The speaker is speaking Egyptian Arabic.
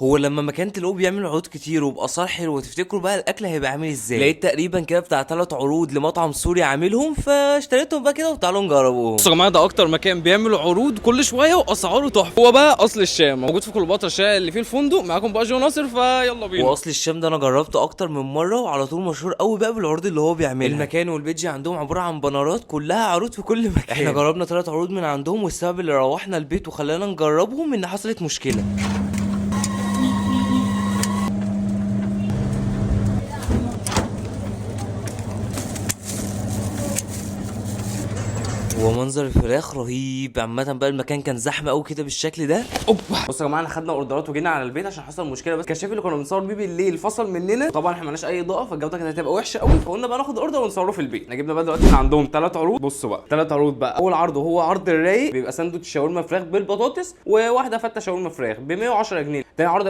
هو لما مكان تلاقوه بيعمل عروض كتير وباسعار حلوة تفتكروا بقى الاكل هيبقى عامل ازاي؟ لقيت تقريبا كده بتاع 3 عروض لمطعم سوري عاملهم، فاشتريتهم بقى كده وتعالوا نجربوهم. بصوا يا جماعة، ده اكتر مكان بيعمل عروض كل شوية واسعاره تحفة. هو بقى اصل الشام، موجود في كليوباترا الشارع اللي فيه الفندق. معاكم بقى جو ناصر، فيلا بينا. واصل الشام ده انا جربته اكتر من مرة، وعلى طول مشهور قوي بقى بالعروض اللي هو بيعملها. المكان وال page عندهم عبارة عن بنرات كلها عروض في كل مكان. احنا جربنا 3 عروض من عندهم، والسبب اللي روحنا البيت وخلانا نجربهم ان حصلت مشكلة. ومنظر الفراخ رهيب. عامة بقى المكان كان زحمة قوي كده بالشكل ده. اوبا، بصوا يا جماعة، احنا خدنا اوردرات وجينا على البيت عشان حصل مشكلة، بس الكشاف اللي كنا بنصور بيه بالليل فصل مننا. طبعا احنا مالناش اي اضاءه، فالجوده كانت هتبقى وحشة قوي، فقلنا بقى ناخد order ونصوره في البيت. احنا جبنا بقى دلوقتي من عندهم 3 عروض. بصوا بقى 3 عروض بقى. اول عرض وهو عرض الرايق، بيبقى ساندوتش شاورما فراخ بالبطاطس وواحدة فته شاورما فراخ ب 110 جنيه. تاني عرض